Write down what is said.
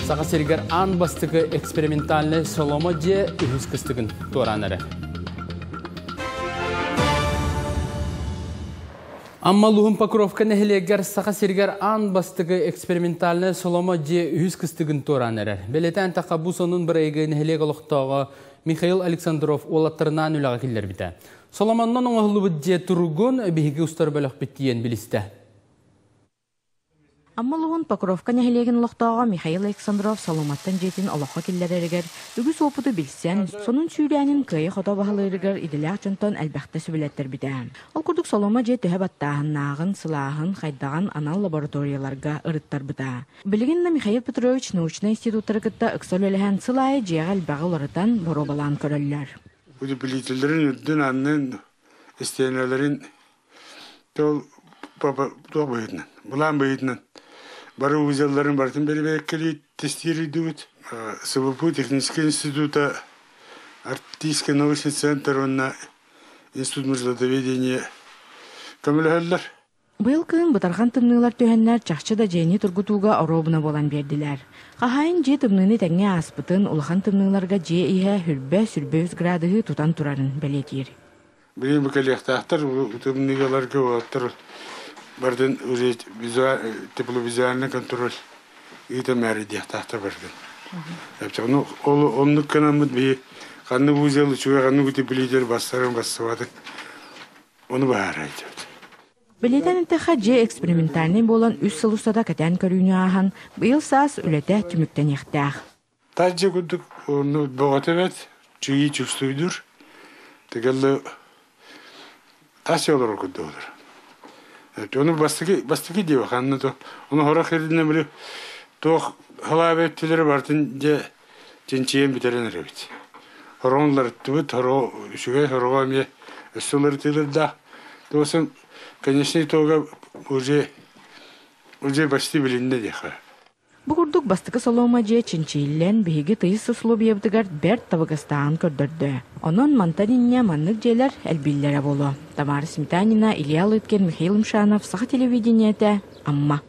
Саха сиригэр аан бастакы экспериментальнай соломо дьиэ үһүс кыстыгын туораан эрэр. Амма улууһун Покровка нэһилиэгэр Саха сиригэр аан бастакы экспериментальнай соломо дьиэ үһүс кыстыгын туораан эрэр. Бэлиэтээн тахха бу сонун бырайыгы нэһилиэк олохтооҕо Михаил Александров уолаттарынаан үлэҕэ киллэрбитэ. Соломоннон оҥоһуллубут дьиэ туругун биһиги устар бөлөхпүт тиийэн билистэ. Амма улууһун Покровка нэһилиэгин олохтооҕо Михаил Александров Соломаттан дьиэтин олоххо киллэрэригэр үгүс уопуту билсэн, сонун сүүрээнин кыайа-хото баһылыырыгар идэлээх дьонтон элбэхтэ сүбэлэттэрбитэ. Ол курдук Соломо дьиэ төһө баттааһыннааҕын, сылааһын, хайдаҕын анал лабораторияларга ырыттарбыта. Билигин да Михаил Петрович научнай институттары кытта ыкса үлэлэһэн сыл аайы дьиэҕэ элбэҕи уларытан, боруобалаан көрөллөр. Утеплителлэрин үрдүн аннын истиэнэлэрин Ол туох быһыытынан, былаан быһыытынан бары узелларын барытын бэрэбиэркэлии тестиирдибит. СВПУ техническэй института, Арктический научный центр уонна Институт мерзлотоведения көмөлөһөллөр. Быйыл кыһын бытархан тымныылар түһэннэр чахчы да дьиэни тургутууга оруобуна буолан биэрдилэр. Хаһаайын дьиэ тымныыны тэҥҥэ ааспытын, улахан тымныыларга дьиэ иһэ хүрбэ, сүрбэ үс градуһу тутан турарын бэлиэтиир. Билигин бу кэлиэхтээхтэр тымныыларга уолаттар барытын уже тепловизуальный контроль ыытан мээрийдиэхтээхтэр барытын. Ну, ол оннук гынаммыт биһи ханнык узел үчүгэй ханнык утеплитель бастарын бассыбатын ону быһаарайдыбыт. Бэлиэтээн эттэххэ, дьиэ экспериментальнай буолан үс сыл устата кэтээн көрүүнү ааһан, быйыл саас үлэтэ түмүктэниэхтээх. Тас дьиэ курдук онно бөҕөтө эбэт, чугуй чувствуйдуур. Тыгаллы тас дьиэ олорор курдук олорор. Ону бастакы бастакы диэбэ ханна то ону хорох ирдинэ били туох халаабы өттүлэрэ барытын дьэ чинчийэн бүтэрэн эрэбит. Хороҕун уларыттыбыт, хороҕо үчүгэй хороҕо эмиэ өссө уларытыылардаах. Туосын конечный итога уже уже почти билиннэ диэххэ. Бу курдук бастакы соломо дьиэ чинчийиллэн, биһиги тыйыс усулуобуйабытыгар бэрт табыгастааҕын көрдөрдө. Онон мантан инньэ маннык дьиэлэр элбииллэрэ буолуо. Тамара Сметанина, Илья Лыткин, Михаил Мшанов, Саха телевидениетэ, Амма.